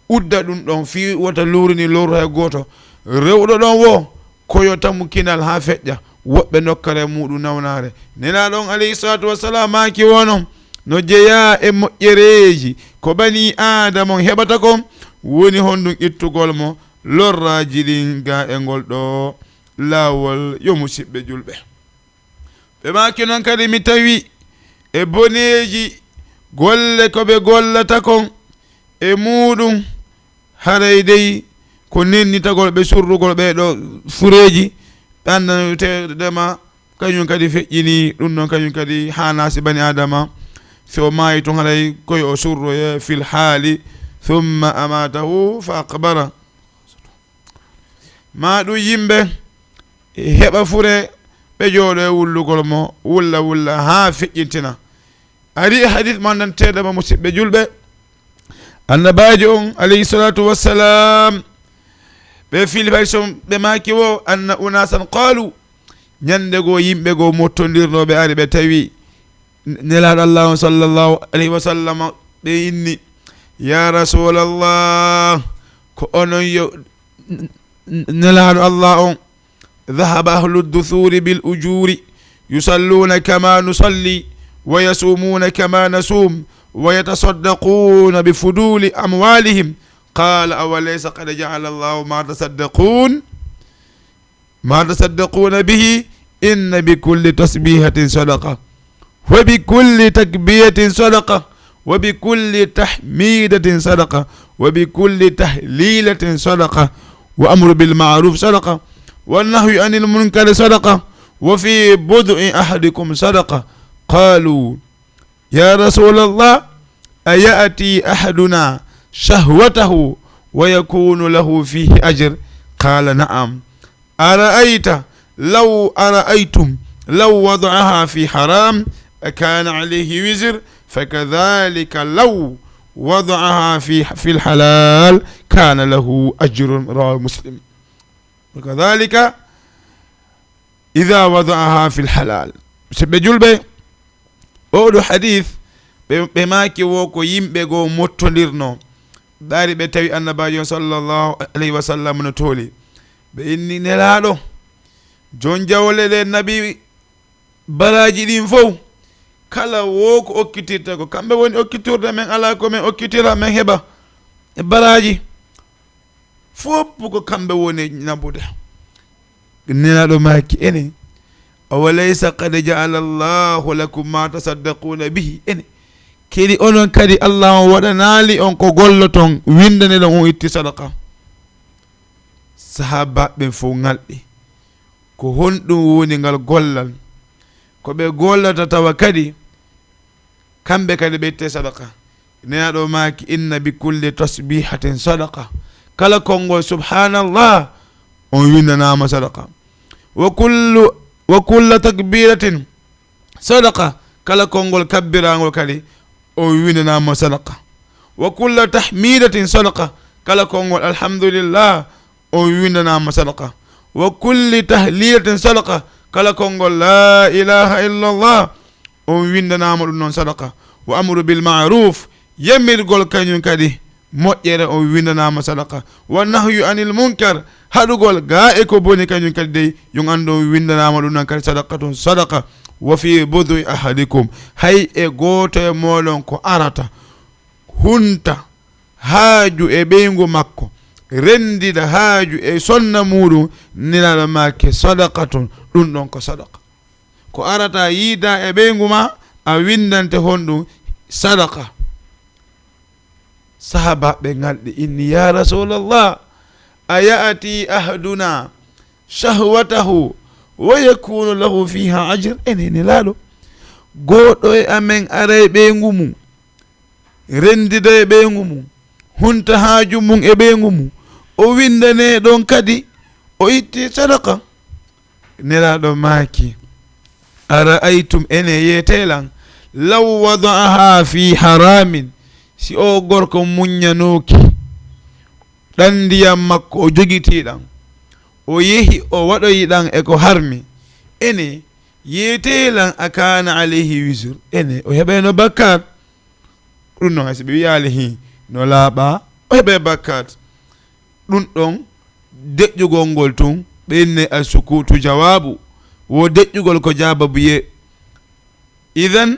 udda ɗum ɗon fii wota luuri ni lorru hay gooto. Rewɗo ɗon wo ko yo tamu kinal haa feƴƴa. Woɓɓe nokkare muuɗum nawnaare. Nelaaɗo on alayhi salaatu wassalam maaki wo non, no jeyaa e moƴƴereeji ko banii Aadama on heɓata kon, woni honɗum ittugol mo lorraaji ɗin gaa e ngol ɗoo laawol. Yo musiɓɓe julɓe. Ɓe maaki non kadi, mi tawi e boneeji golle ko ɓe gollata kon e muuɗum, haray dey ko nennitagol ɓe surrugol ɓee ɗoo fureeji, ɓe anndanteede ma, kañum kadi feƴƴini ɗum ɗon, kañum kadi haanaa si bani Aadama, si o maayi tun haray ko yo o surroye fil haali, thumma amatahu fa aqbara. Ma ɗum yimɓe heɓa fure, ɓe jooɗo e wullugol mo, wulla wulla haa feƴƴintina. Ari e hadis mandanteeɗo mo, musiɓɓe julɓe, Annabaajo on, alayhi salatu wassalam, ɓe fili fay son, ɓe maaki wo, anna unasan qalu, ñande goo yimɓe goo mottondirno, ɓe ari ɓe tawi Nelaaɗo Allah on sallallahu alayhi wa sallam, ɓe inni, ya Rasulallah, ko onon yo N-, n-, Nelaaɗo Allah on, ذهب أهل الدثور بالأجور يصلون كما نصلي ويصومون كما نصوم ويتصدقون بفضول أموالهم. قال أوليس قد جعل الله ما تصدقون ما تصدقون به إن بكل تسبيحة صدقة وبكل تكبيرة صدقة وبكل تحميدة صدقة وبكل تهليلة صدقة وأمر بالمعروف صدقة والنهي عن المنكر صدقة وفي بضع أحدكم صدقة. قالوا يا رسول الله أيأتي أحدنا شهوته ويكون له فيه أجر؟ قال نعم. أرأيت لو أرأيتم لو وضعها في حرام أكان عليه وزر؟ فكذلك لو وضعها في في الحلال كان له أجر. رواه مسلم. وكذلك إذا وضعها في الحلال. Musidɓe julɓe, oo ɗoo hadis, ɓe, ɓe maaki wo ko yimɓe goo mottondirno. Ɓe ari ɓe tawi Annabaajo on sallallahu alayhi wa sallam no tooli. Ɓe inni Nelaaɗo, jon jawle ɗe naɓi baraaji ɗin fow. Kala wo ko okkitirta ko kamɓe woni okkitorde, men alaa ko men okkitira, men heɓa e baraaji. Fof ko kamɓe woni naɓude. Nelaaɗo maaki enen, أوليس قد جعل الله لكم ما تصدقون به؟ Ene, Kadi onon kadi, Allah on waɗanaali on ko golloton, winndane ɗon on itti sadaka. Sahaabaaɓe ɓen fow ŋalɗi. Ko honɗum woni ngal gollal? Ko ɓe gollata tawa kadi kamɓe kadi ɓe itte sadaka. Nelaaɗo maaki, "Inna bi kulli tasbihatin sadaqa." Kala konngol subhanallah, on winndanaama sadaka. Wa kullu, wa kulla takbiratin sadaqa. Kala konngol kabbiraangol kadi, on winndanaama sadaka. Wa kulla tahmidatin sadaqa. Kala konngol alhamdulillah, on winndanaama sadaka. Wa kulli tahlilatin sadaqa. Kala konngol la ilaha illallah, on winndanaama ɗum noon sadaka. Wa amru bil ma'ruf, yamirgol kañum kadi moƴƴere, on winndanaama sadaka. Wa nahyu anil munkar, haɗugol gaa e ko boni kañum kadi dey, yon anndu on winndanaama ɗum noon kadi sadaka tun sadaka. Wa fi budui ahadikum, hay e gooto e mooɗon ko arata, hunta haaju e ɓeyngu makko, renndida haaju e sonna muuɗum, Nelaaɗo maaki sadaka tun, ɗum ɗon ko sadaka. Ko arata yiida e ɓeyngu ma, a winndante honɗum? Sadaka. Sahaabaaɓe ŋalɗi, inni, "Ya Rasulallah, a ya'ti ahaduna shahwatahu wa yakunu lahu fiha ajr?" Ene, Nelaaɗo, gooto e amen aray ɓeyngu mum, renndida e ɓeyngu mum, hunta haaju mum e ɓeyngu mum, o winndane ɗon kadi, o itti sadaka. Nelaaɗo maaki, "Ara'aytum, ene yeetee lan, law wada'aha fi haramin, si o gorko muññanooki ɗan ndiyam makko, o jogitii ɗan, o yehi o waɗoyi ɗan e ko harmi, ene yeetee lan, a kana alayhi wizr, ene o heɓayno bakkaat?" Ɗum noon, hay so ɓe wiyaali hin no laaɓa, o heɓay bakkaat. Ɗum ɗon, deƴƴugol ngol tun, ɓe inne al sukutu jawaabu, wo deƴƴugol ko jaababu ye. Idan,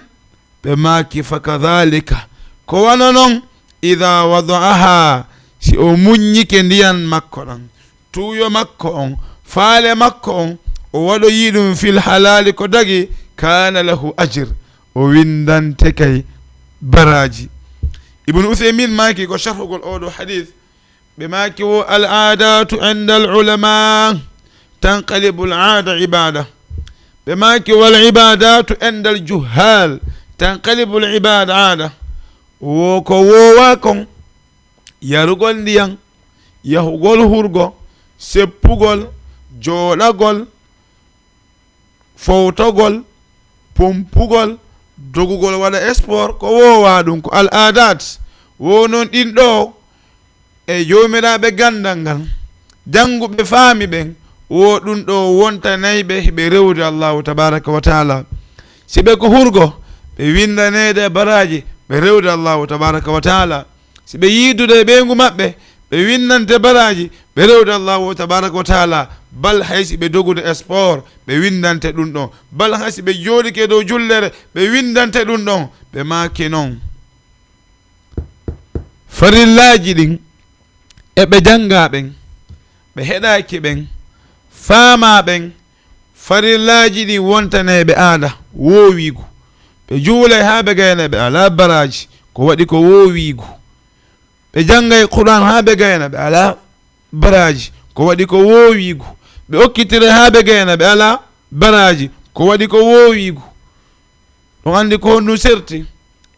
ɓe maaki, "Fakadhalika, ko wano non, idha wada'aha, si o muññike ndiyan makko ɗan, tuuyo makko on, faale makko on, o waɗoyi ɗum fil halaali ko dagi, kana lahu ajr, o winndante kay baraaji." Ibnu Uthaymin maaki ko sharhugol oo ɗoo hadith, ɓe maaki wo, "Al aadatu inda al ulama tanqalibu al aada ibada." Ɓe maaki, "Wal ibadatu inda al juhal tanqalibu al ibada aada." Wo ko woowaa kon, yarugol ndiyan, yahugol hurgo, seppugol, jooɗagol, fowtogol, pompugol, dogugol, waɗa sport, ko woowaa ɗum, ko al adat. Wo noon ɗin ɗoo e joomiraaɓe ganndal ngal, jannguɓe faami ɓen, wo ɗum ɗoo wontanay ɓe hiɓe rewde Allahu tabaraka wa taala. Si ɓe ko hurgo, ɓe winndaneede baraaji, ɓe rewde Allahu tabaraka wa taala. Si ɓe yiidude e ɓeyngu maɓɓe, ɓe winndante baraaji, ɓe rewde Allahu tabaraka wa taala. Bal hay si ɓe dogude e sport, ɓe winndante ɗum ɗon. Bal hay si ɓe jooɗike dow jullere, ɓe winndante ɗum ɗon. Ɓe maaki non, farillaaji ɗin e ɓe janngaa ɓen, ɓe heɗaaki ɓen, faamaa ɓen, farillaaji ɗin wontanay ɓe aada woowiigu. Ɓe juulay haa ɓe gayna, ɓe alaa baraaji, ko waɗi ko woowiigu. Ɓe janngay Qur'aan haa ɓe gayna, ɓe alaa baraaji, ko waɗi ko woowiigu. Ɓe okkitire haa ɓe gayna, ɓe alaa baraaji, ko waɗi ko woowiigu. On anndi ko honɗum serti?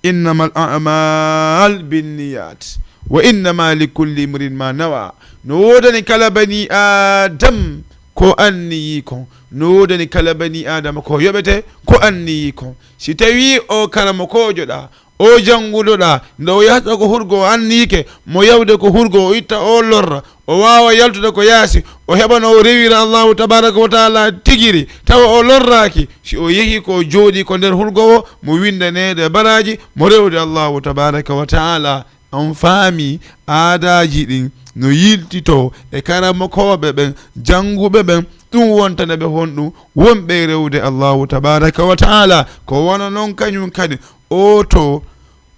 "Innamal a'mal binniyat, wa innama likulli imrin ma nawa." No woodani kala bani Adam ko anniyi kon. No woodani kala bani Adama ko yoɓete ko anniyi kon. Si tawi o karamokoojo ɗa, o jannguɗo ɗa, nde o yahata ko hurgo, o anniyike mo yawde ko hurgo, o itta o lorra, o waawa yaltude ko yaasi, o heɓa no o rewira Allahu tabaraka wa taala tigiri, tawa o lorraaki. Si o yehi ko jooɗi ko nder hurgo o, mo winndaneede baraaji, mo rewde Allahu tabaraka wa taala. On faami aadaaji ɗin no yiltitoo e karamokooɓe ɓen, jannguɓe ɓen, ɗum wontana ɓe honɗum? Wonɓe e rewde Allahu tabaraka wa taala. Ko wano non kañum kadi, oo to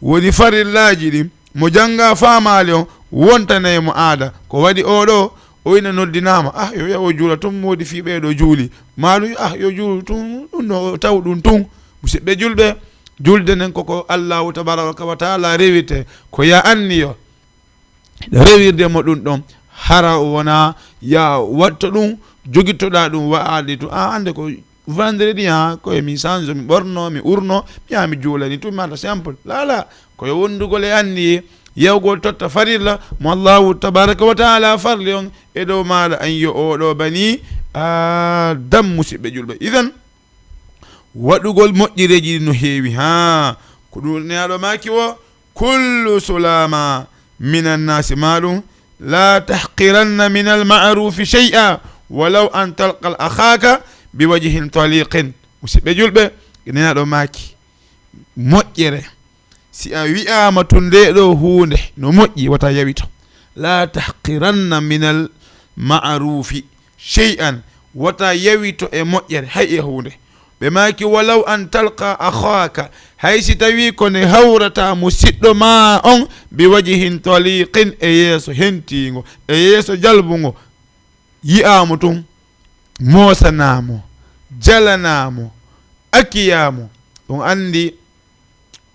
woni farillaaji ɗin, mo jannga faamaali on, wontanay mo aada. Ko waɗi oo ɗoo, o ina noddinaama, ah, yo wiya o juula tun, moodi fii ɓee ɗoo juuli. Maa ɗum, ah, yo juulu tun, ɗum no taw ɗum tun. Musidɓe julɓe, Julde nden koko Allahu tabaraka wa taala rewite, ko ya anniyo rewirde mo ɗum ɗon, hara o wona ya watto ɗum, jogittoɗa ɗum, wa'ade to a ande ko vendredi, ha ko e mi sanzo, mi ɓorno, mi urno, mi ya mi juulani tun mata simple. Lala, ko yo wondugol e anniye, yewgol totta farilla mo Allahu tabaraka wa taala farli on e dow maɗa, an yo oɗo bani Adam, musiɓɓe julɓe. Idan, waɗugol moƴƴereeji ɗi no heewi. Ha, ko ɗum neaɗo maaki wo, kullu sulama minan nasi maɗum, la tahqiranna minal ma'rufi shay'a, walaw an talqa al akhaka bi wajhin taliqin. Musiɓɓe julɓe, neaɗo maaki, moƴƴere, si a wi'ama tun nde ɗo huunde no moƴƴi, wata yawito. La tahqiranna minal ma'rufi shay'an, wata yawito e moƴƴere hay e huunde. Ɓe maaki, walaw an talqa akhaka, hay si tawi ko nde hawrata musiɗɗo ma on, bi wajhin taliqin, e yeeso hentiingo, e yeeso jalbungo, yi'amo tun, moosanamo, jalanamo, akiyamo. Ɗum andi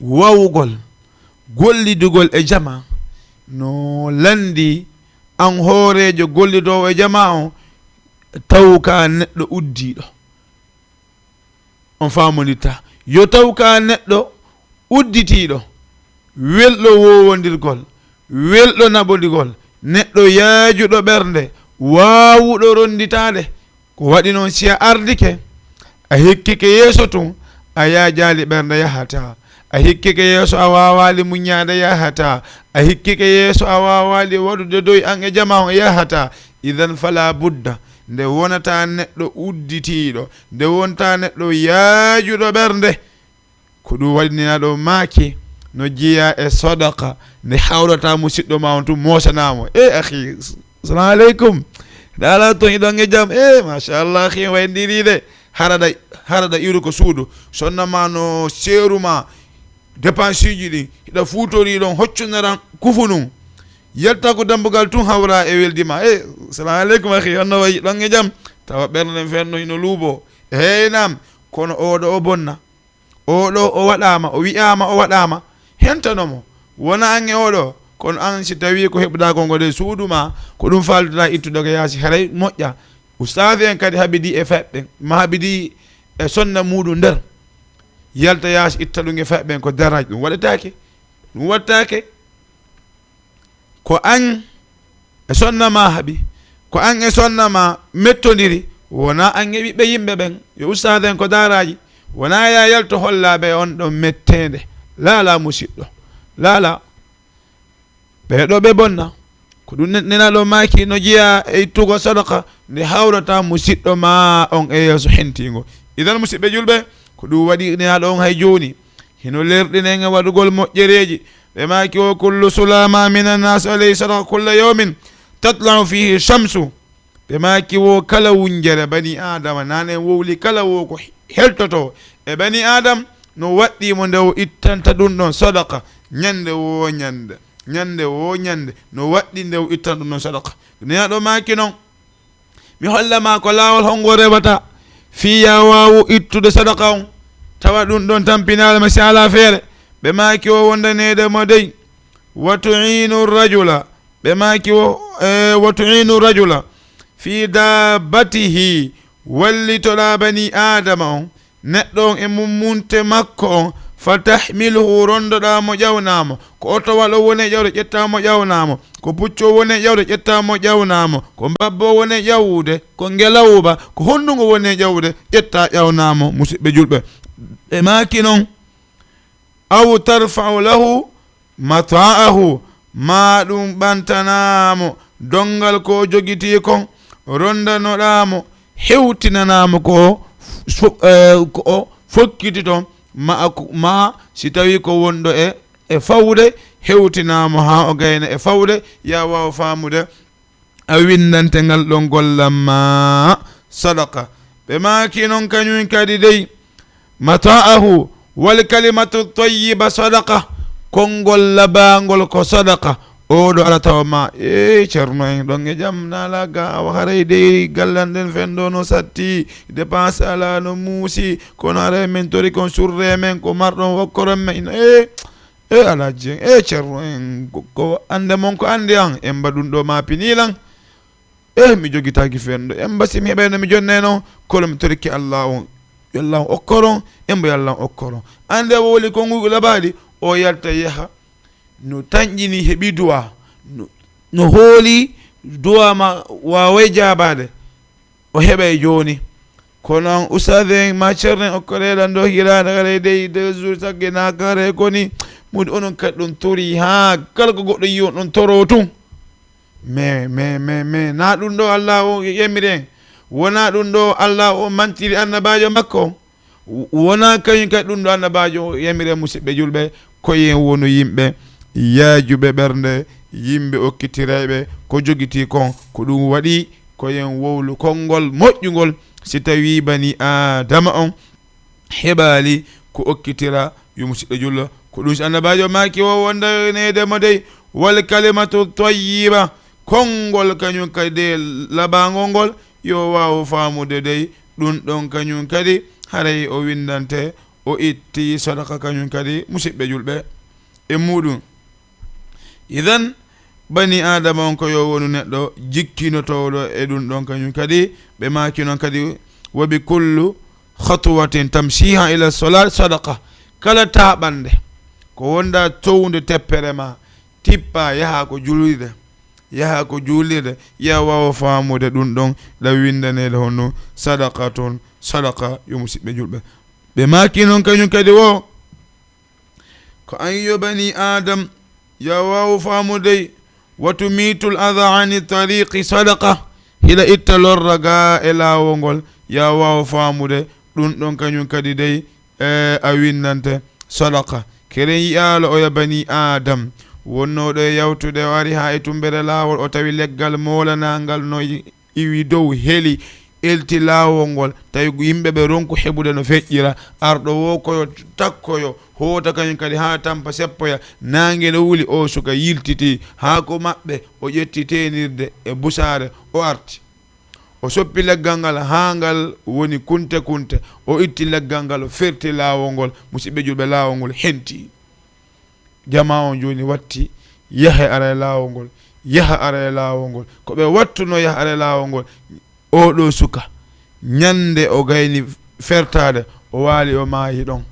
wawugol gollidugol e jama no landi an hooreejo gollidowo e jama on, taw ka neɗɗo uddiɗo. On famonditta, yo taw ka neɗɗo udditiɗo, welɗo wowodirgol, welɗo naɓodigol, neɗɗo yaajuɗo ɓernde, waawuɗo ronditaade. Ko waɗi noon, si a ardike, a hikkike yeeso tun, a yaajaali ɓernde, yahata. A hikkike yeeso, a waawaali muññaade, yahata. A hikkike yeeso, a waawaali waɗude doy an e jama on, yahata. Idan fala budda, nde wonata neɗɗo udditiiɗo, nde wonta neɗɗo yaajuɗo ɓernde. Ko ɗum waɗi nenaɗo maaki no jeya e sodaka nde hawrata musiɗɗo ma on tun, mosanamo. E akhi, salamu aleykum. Dala ton iɗon e jam? E machallah, akhi, wayndiri de. Haraɗa, haraɗa iru ko suudu, sonna ma no seeru ma, dépense uji ɗin hiɗa futori ɗon, hoccunaran kufu nun. Yalta ko dambugal tun, hawra e weldi ma. E salamu aleykum, akhi, honno wayi, ɗon e jam? Tawa ɓerɗe nden fenno hino luubo. Eey nam. Kono oɗo o bonna, oɗo o waɗama, o wi'ama o waɗama, hentano mo. Wona an e oɗo, kono an si tawi ko heɓuɗa kon ko de suudu ma, ko ɗum faltoɗa ittude ko yaasi, haray moƴƴa. Ustaas en kadi haɓidi e faɓɓe, ma haɓidi e sonna muɗum nder, yalta yaasi itta ɗum e faɓɓe, ko daraji ɗum waɗetake, ɗum wattake. Ko an e sonna ma haɓi, ko an e sonna ma mettodiri, wona an e ɓiɓɓe yimɓe ɓen, yo ustaaden ko daaraaji, wona ya yalto hollaaɓe on ɗon metteende. Laala musiɗɗo, laala ɓee ɗo ɓe bonna. Ko ɗum ne-, nenaɗo maaki no jeya e ittugo sadaka nde hawrata musiɗɗo ma on e yeeso hentiingo. Idan musiɓɓe julɓe, ko ɗum waɗi nenaɗo on hay jooni hino lerɗinen e waɗugol moƴƴereeji. Ɓe maaki, "Wa kullu sulama minan nas alayhi sadaqa kulla yawmin tatla'u fihi shamsu." Ɓe maaki, "Wo kala wunjere bani Adama, nane wowli kala wo ko heltoto e bani Adam, no waɗɗi mo nde o ittanta ɗum ɗon sadaqa, ñande wo ñande, ñande wo ñande, no waɗɗi nde o ittanta ɗum ɗon sadaqa." Nenaɗo maaki noon, Mi holla ma ko laawol hongo rewata fii ya waawu ittude sadaka on, tawa ɗum ɗon tampinaali ma si alaa feere. Ɓe maaki, o wondaneede mo dey. Wa tu'inu rajula, ɓe maaki o, e, wa tu'inu rajula fii dabbatihi, wallitoɗaa bani Aadama on, neɗɗo on e mummunte makko on, fa tahmiluhu, rondoɗaa mo ƴawnaa mo. Ko oto walo woni e ƴawde, ƴettaa mo ƴawnaa mo. Ko puccu o woni e ƴawde, ƴettaa mo ƴawnaa mo. Ko mbabba o woni e ƴawde, ko ngelawba, ko honɗun o woni e ƴawde, ƴettaa ƴawnaa mo, musiɓɓe julɓe. Ɓe maaki non, aw tarfa'u lahu mata'ahu, maa ɗum ɓantanaa mo donngal ko o jogitii kon, rondanoɗaa mo, hewtinanaa mo ko o fo-, eh, ko o fokkiti ton, ma, ma si tawii ko wonɗo e, e fawde, hewtinaa mo haa o gayna e fawde, ya waaw faamude a winndante ngal ɗon gollal ma sadaqa. Ɓe maaki non kañum kadi dey, mata'ahu, wal kalimatu tayyiba sadaqa, konngol labaangol ko sadaqa, Oɗo ala tawa ma, e Ceerno en ɗon e jam, naala ga, awa haray dey gallan ɗen fendo no satti, dépense ala no muusi, kono haray min tori kon surre men, ko marɗon okkoron men, ina, e, e Alhaji en, e Ceerno en, ko, ko annde mon ko annde an, en mba ɗum ɗo ma pinilan. E mi jogitaki fendo, en mba si mi heɓay no mi jonnay non, kono mi torike Allah on, yo Allah on okkoron, en mba yo Allah on okkoron. Annde wowli kon ngu labaɗi, o yalta yaha, no tanƴini heɓi duwa, no, no hooli duwa ma waaway jaabaade, o heɓay jooni. Kono an ustaad en ma ceerno en okkoreeɗan ɗo hiraade haray dey deux jours tagge naaka haray koni, mudi onon kadi ɗon tori haa kala ko goɗɗo yi on ɗon toro tun. Mais, mais, mais, mais, na ɗum ɗo Allah o yamiri en? Wona ɗum ɗo Allah o mantiri annabaajo makko? W-, wona kañum kadi ɗum ɗo annabaajo o yamiri en, musidɓe julɓe, ko en wonu yimɓe yaajuɓe ɓernde, yimɓe okkitirayɓe ko jogiti kon, ko ɗum waɗi ko en wowlu konngol moƴƴungol, si tawi bani Aadama on heɓaali ko okkitira, yo musidɗo jullo, ko ɗum si annabaajo maaki o wondaneede mo dey, wal kalimatu tayyiba, konngol kañum kadi de labaangol ngol, yo waaw faamude dey, ɗum ɗon kañum kadi haray o windante, o itti sadaka kañum kadi, musidɓe julɓe, e muɗum. Idan, bani Aadama on ko yo wonu neɗɗo jikkinotooɗo e ɗum ɗon kañum kadi, ɓe maaki noon kadi, wa bi kullu khatwatin tamshiha ila salat sadaqa. Kala taaɓannde ko wonda townde teppere ma, tippa yaha ko juulirde, yaha ko juulirde, ya waawa faamude ɗum ɗon, ɗa winndaneede honno sadaqatun, sadaqa, yo musidɓe julɓe. Ɓe maaki noon kañum kadi wo, ko an yo bani Aadam, ya waawu faamude, wa tumiitul adha ani tariqi sadaqa, hiɗa itta lorra ga e laawol ngol, ya waawu faamude, ɗum ɗon kañum kadi dey, e, a winnante sadaqa. Keren yi'aalo oya bani Aadam, wonnooɗo e yawtude, o ari haa e tumbere laawol, o tawi leggal moolanangal no iwi dow, heli, elti laawol ngol, tawi yimɓe ɓe ronku heɓude no feƴƴira. Arɗo wo koyo takkoyo, hoota kañum kadi haa tampa seppoya, naange no wuli, o suka yiltiti haa ko maɓɓe, o ƴetti teenirde e busaare, o arti. O soppi leggal ngal haa ngal woni kunte kunte, o itti leggal ngal, o ferti laawol ngol, musidɓe julɓe, laawol ngol henti. Jamaa on jooni watti yaha e ara e laawol ngol, yaha ara e laawol ngol. Ko ɓe wattuno yaha ara e laawol ngol, oo ɗoo suka, ñande o gayni fertaade, o waali o maayi ɗon.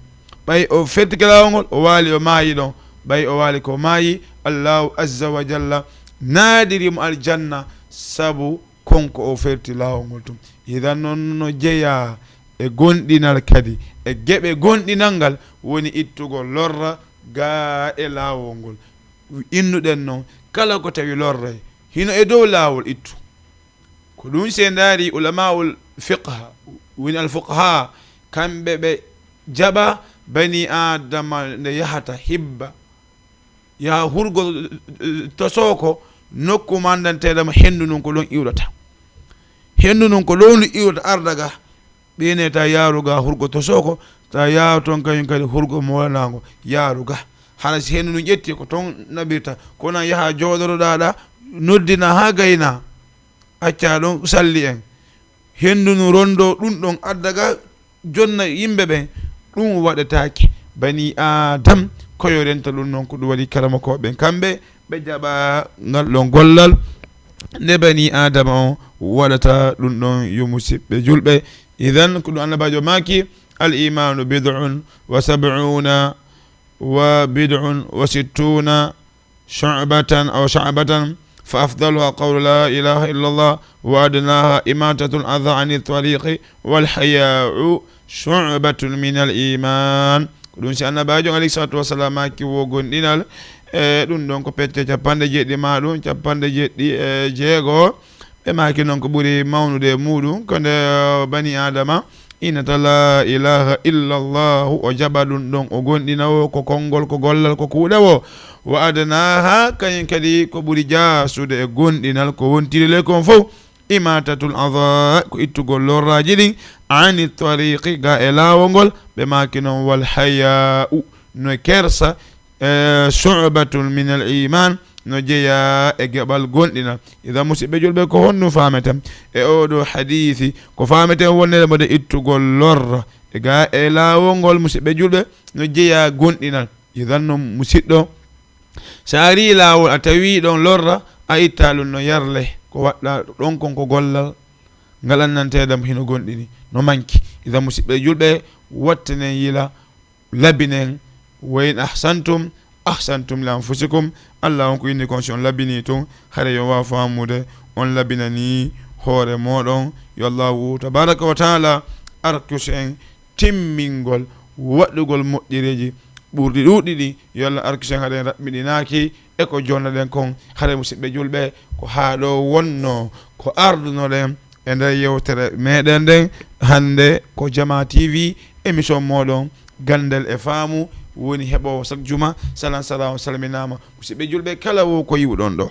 Ɓay o fertike laawol ngol, o waali o maayi ɗon. Ɓay o waali ko maayi, Allahu azza wa jalla naadiri mo aljanna sabu kon ko o ferti laawol ngol tun. Idan non no jeyaa e gonɗinal kadi, e geɓe gonɗinal ngal woni ittugol lorra gaa e laawol ngol. Innuɗen non, kala ko tawi lorray hino e dow laawol, ittu. Ko ɗum si en ndaari ulamaul fiqha, woni al fuqaha, kamɓe ɓe jaɓa bani Aadama nde yahata hibba, yaha hurgo, eh, to sooko, nokku mandanteeɗo mo henndu ndun ko ɗon iwrata. Henndu ndun ko ɗon ndu iwrata arda ga, ɓeyne ta yaaru ga hurgo to sooko, ta yaaru ton kañum kadi hurgo moolanaango, yaaru ga. Hara si henndu ndun ƴetti ko ton naɓirta, kono yaha jooɗoroɗaa ɗa, noddina haa gayna, acca ɗon salli en. Henndu ndun rondo ɗum ɗon adda ga jonna yimɓe ɓen, ɗum waɗataake. Bani Aadam, ko yo rento ɗum noon, ko ɗum waɗi karamokooɓe ɓen. Kamɓe, ɓe jaɓa ngal ɗon gollal nde bani Aadama on waɗata ɗum ɗon, yo musiɓɓe julɓe. Idan, ko ɗum Annabaajo maaki, "Al imaanu bid'un wa sab'una wa bid'un wa sittuna shu'batan aw sha'batan, fa afdaluha qawlu la ilaha illa Allah, wa adnaha imatatul adha ani tariqi, wal haya'u shu'batun min al iman." Ko ɗum si Annabaajo on alayhi salatu wassalam maaki wo gonɗinal, e ɗum ɗon ko pecce capanɗe jeeɗiɗi ma ɗum capanɗe jeeɗiɗi e jeego. Ɓe maaki noon ko ɓuri mawnude e muuɗum ko nde, eh, bani Aadama innata la ilaha illa Allahu, o jaɓa ɗum ɗon, o gonɗina wo ko konngol, ko gollal, ko kuuɗe wo. Wa adnaha, kañum kadi ko ɓuri jaasude e gonɗinal ko wontiri ley kon fof, imatatul adha, ko ittugol lorraaji ɗin, ani tariqi, ga e laawol ngol. Ɓe maaki noon wal haya'u, no kersa, eh, shu'batun min al iman, no jeyaa e geɓal gonɗinal. Idan, musidɓe julɓe, ko honɗum faameten e oo ɗoo hadiisi? Ko faameten wonnde mo de ittugol lorra e ga e laawol ngol, musidɓe julɓe, no jeyaa gonɗinal. Idan, no musiɗɗo, so a arii laawol, a tawii ɗon lorra, a ittaa ɗum, no yarle. Ko waɗɗa ɗon kon ko gollal ngal annanteeɗam hino gonɗini, no manki. Idan, musidɓe julɓe, wattenen yila, labinen. Wa in ahsantum, ahsantum li anfusikum. Allah on ko inni kon, si on labinii tun, hara yo waaw faamude on labinanii hoore mooɗon. Yo Allahu tabaraka wa taala arkisu en timmingol waɗugol moƴƴereeji ɓurɗi ɗuuɗi ɗi. Yo Allah arkisu en hara en raɓɓiɗinaaki e ko jonnoɗen kon. Hara, musidɓe julɓe, ko haa ɗoo wonnoo ko ardunoɗen e nder yewtere meɗen nden hannde. Ko Jama T V, émission mooɗon Ganndal e Faamu, woni heɓoowo sak juma. Salam, salam, on salminaama. Musidɓe julɓe, kala wo ko yiwɗon ɗoo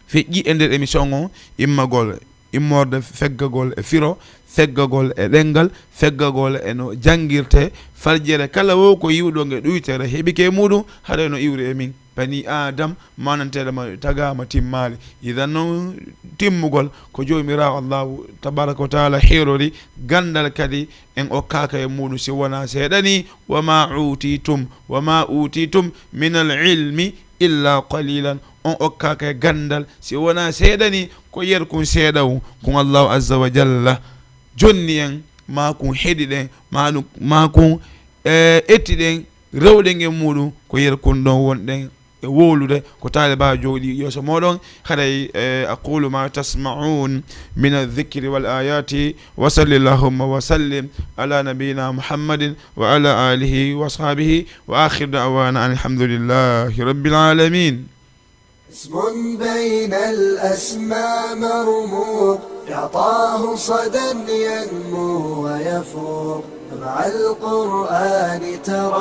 feƴƴi e nder émission on, immagol, immorde feggagol e firo, feggagol e ɗemngal, feggagol e no janngirte, farjere kala wo ko yiwɗon e ɗuytere heɓike e muɗum, haray no iwri e min. Bani Adam, mananteeɗo ma tagaama, timmaali. Idan non, timmugol ko Joomiraawo Allahu tabaraka wa taala heerori, ganndal kadi en okkaaka e muɗum si wonaa seeɗa ni. Wa ma utitum, wa ma utitum min al ilmi illa qalilan. On okkaaka e ganndal si wonaa seeɗa ni, ko yer kun seeɗa un, kun Allahu azza wa jalla jonni en, maa kun heɗi ɗen, maa ɗum, maa kun, e, etti ɗen, rewɗen e muɗum, ko yer kun ɗon wonɗen e wowlude, ko taaliba jooɗi yeeso mooɗon. Haray, e, aqulu ma tasma'un min adh-dhikri wal ayati, wa salli allahumma wa sallim ala nabiyyina Muhammadin wa ala alihi wa ashabihi, wa akhir da'wana an alhamdulillahi rabbil alamin. اسم بين الأسماء مرموق، يعطاه صدى ينمو ويفوق، مع القرآن ترى